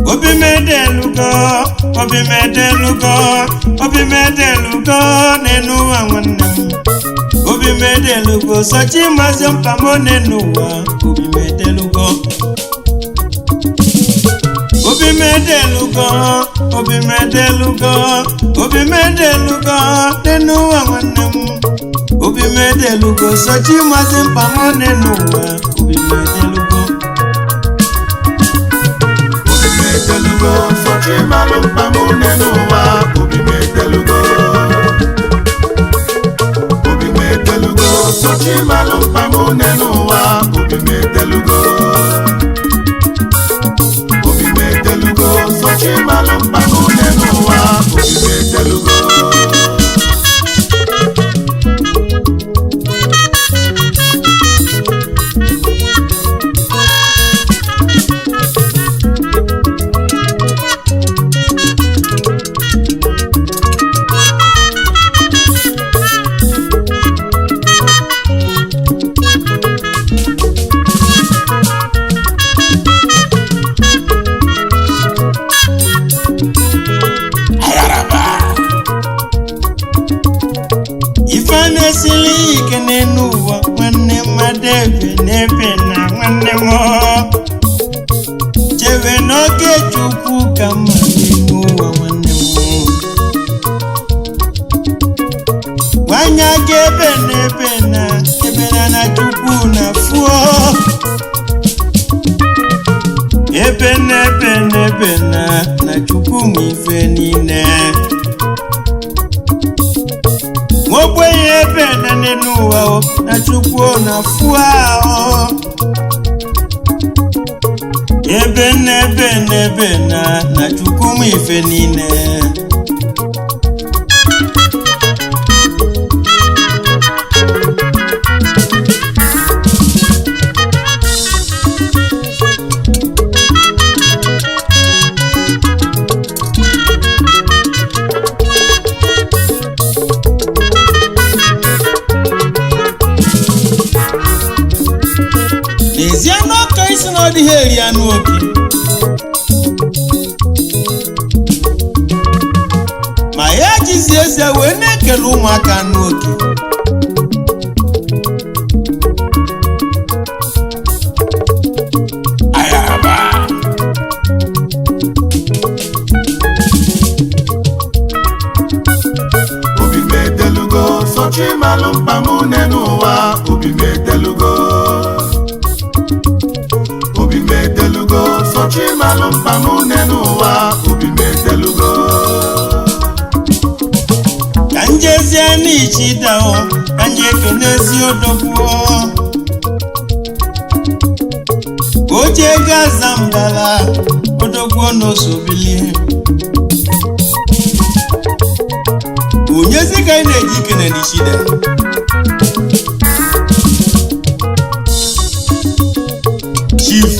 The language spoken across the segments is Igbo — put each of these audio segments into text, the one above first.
Obi medelugo, obi medelugo, obi medelugo n'enu ụwa nwanne m. Obi medelugo, sochi mazi mpamo n'enu ụwa, obi medelugo. Obi medelugo, obi medelugo, obi medelugo n'enu ụwa nwanne m. Obi medelugo, sochi mazi mpamo n'enu ụwa, obi medelugo. Obi m edelugo, sochi malụ mkpa m une n'ụwa. Obi m edelugo, obi m edelugo, sochi malụ mkpa m une n'ụwa. Obi m edelugo, obi m edelugo, sochi malụ mkpa m une n'ụwa. Obi m edelugo. Ife na-esili ike n'elu ụwa, nwanne mmadụ ebe n'ebe na nwanne m chebe n'oge Chukwu ka mma n'elu ụwa nwanne m. Nwanyị aga ebe n'ebe na ebe na na Chukwu na fuo ebe n'ebe n'ebe na na Chukwu ma ife niile. Ogbenye ebe na n'elu ụwa o, na Chukwu na fuo ahụ ebe n'ebe n'ebe na na Chukwu ma ife niile. N'ezie n'ọka isi na ọ dịghị eri anụ oke, ma ya jizi eze wee na-ekele ụmụaka anụ oke. Ayaraba. Obi m edelugo, sochi malụ mkpa m une n'ụwa. Obi m edelugo, obi m edelugo, sochi malụ mkpa m une n'ụwa. Obi m edelugo. Ka njezie n'ichi dao, ka nje ekenezi odogwuo oche ego aza mbala odogwuo n'osobili onyezi ka anyị na-eji ikene n'Ichida. Chief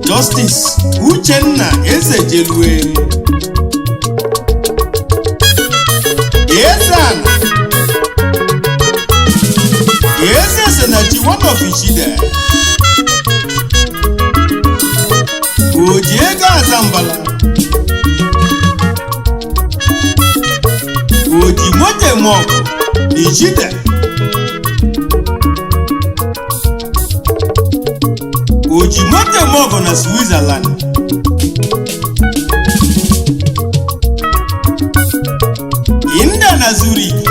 Justice Uchenna Ezejelue Ezeana. Eze Senachi one of Ichide, o ji ego aza mbala, o ji moto eme ọgụ na Ichide, o ji moto eme ọgụ na Switzerland. Inda na Zurich.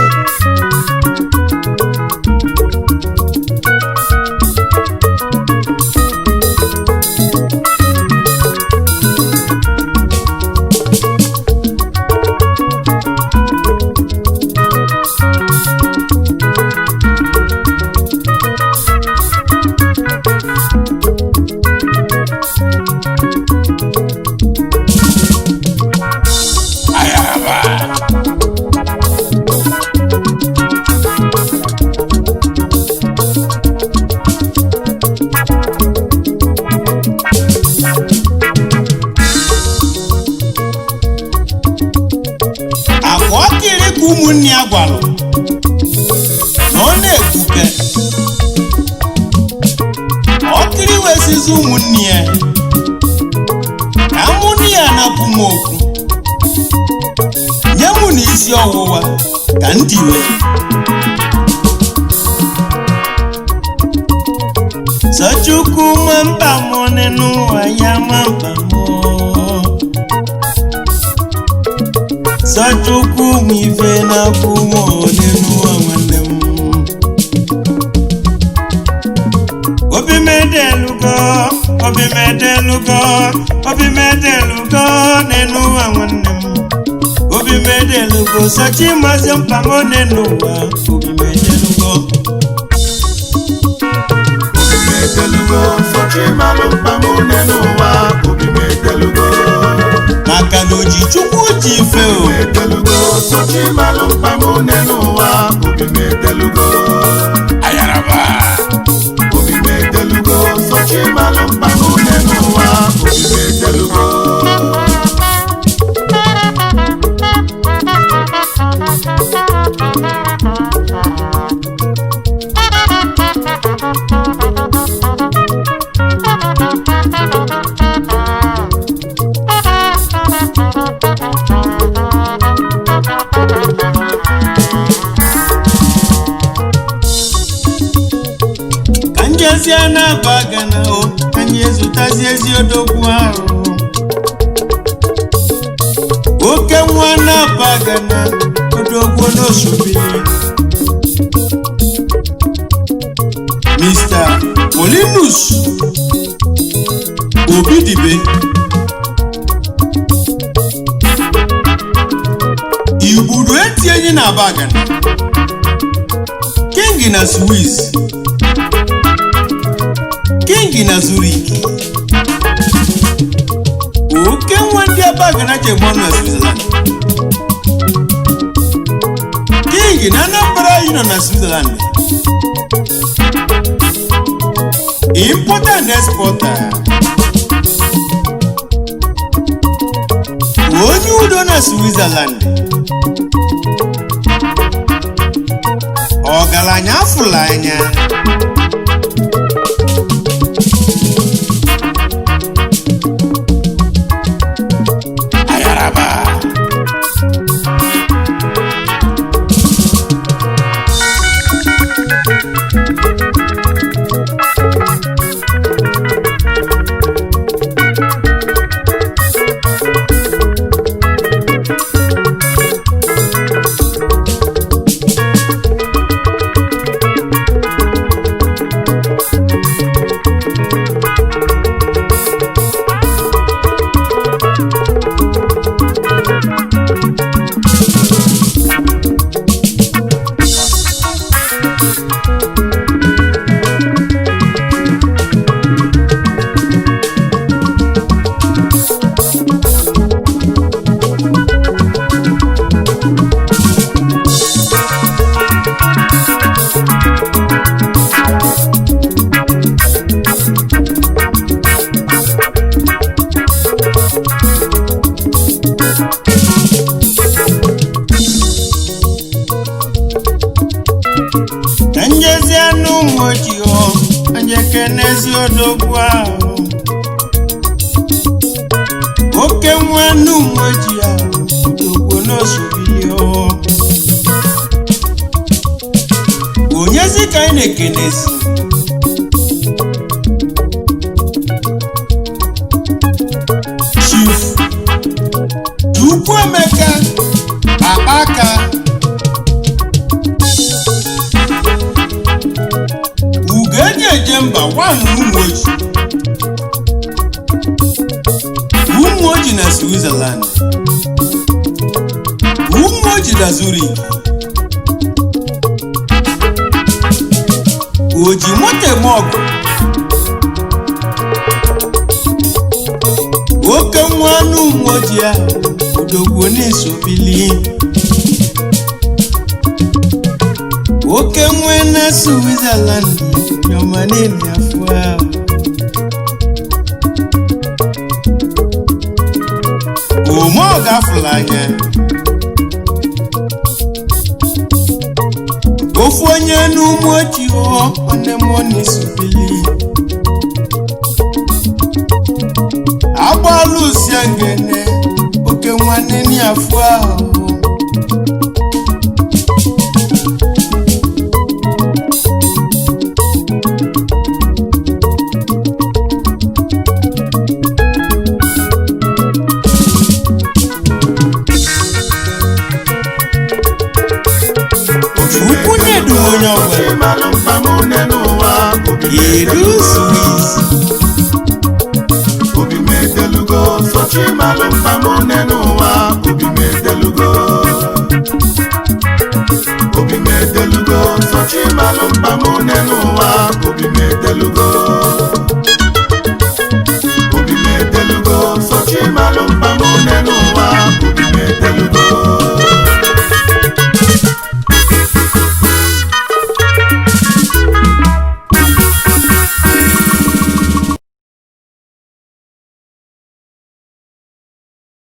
Akwa ọkịrị ka ụmụnne ya gwalụ na ọ na-ekwuke ọkịrị wee sizi ụmụnne ya ka mụnne ya napụ m okwu, nye mụ na isi ọwụwa ka ndị wee Sochukwu nwa mkpa mụ n'ụwa ya nwa mkpa mụ. Sochukwu nwe ife na-akwụ m one n'ụwa nwanne m. Obi m edelugo, obi m edelugo, obi m edelugo n'elu ụwa nwanne m. Obi m edelugo, Sochi mazi mkpa m one n'ụwa, obi m edelugo. Obi m edelugo, Sochi malụ mkpa m une n'ụwa, obi m edelugo. Maka na oji Chukwu ji ife o. Edelugo, Sochi malụ mkpa m une n'ụwa, obi m edelugo. Ayaraba. Obi m edelugo, Sochi malụ mkpa m une n'ụwa, obi m edelugo. Ka njezie na-aba gana o, ka anyị ezutazi ezi odogwu ahụ. Oke nwa na-aba gana, odogwu n'osobiri. Mr. Molinus Obidibe, Igbudu eti enyi na Abagana, King na Swiss, King na Zurich, oke nwa ndị Abagana ji egbe ọnụ na Switzerland, King na Anambra yi nọ na Switzerland, importer and exporter, onye udo na Switzerland, ọgaranya afụla anya. Ayaraba. n'ụmụ ojii anyị ekenezi odogwu ahụ oke nwa n'ụmụ ojii ahụ odogwu n'osobili onyezi ka anyị na-ekenezi Chief Chukwuemeka Akpaka Ugoeji eje mba nwanụ Ụmụoji Ụmụoji na Switzerland, Ụmụoji na Zurich, oji moto eme ọgụ, oke nwa anụ Ụmụoji ahụ odogwu n'isobili oke nwe na Switzerland nyọma n'emi afọ ahụ ome ọ gafụla anya ofu onye n'ụmụ ojii nwanne m n'isobili agbalụsia ngene oke nwanne n'afọ ahụ. Ukwu na-edu onye ọbụla Sochimalụ mkpa m une n'ụwa obi m Kedu edelugo. Swiss Obi m edelugo Sochimalụ mkpa m une n'ụwa obi m edelugo. Obi m edelugo Sochimalụ mkpa m une n'ụwa obi m edelugo.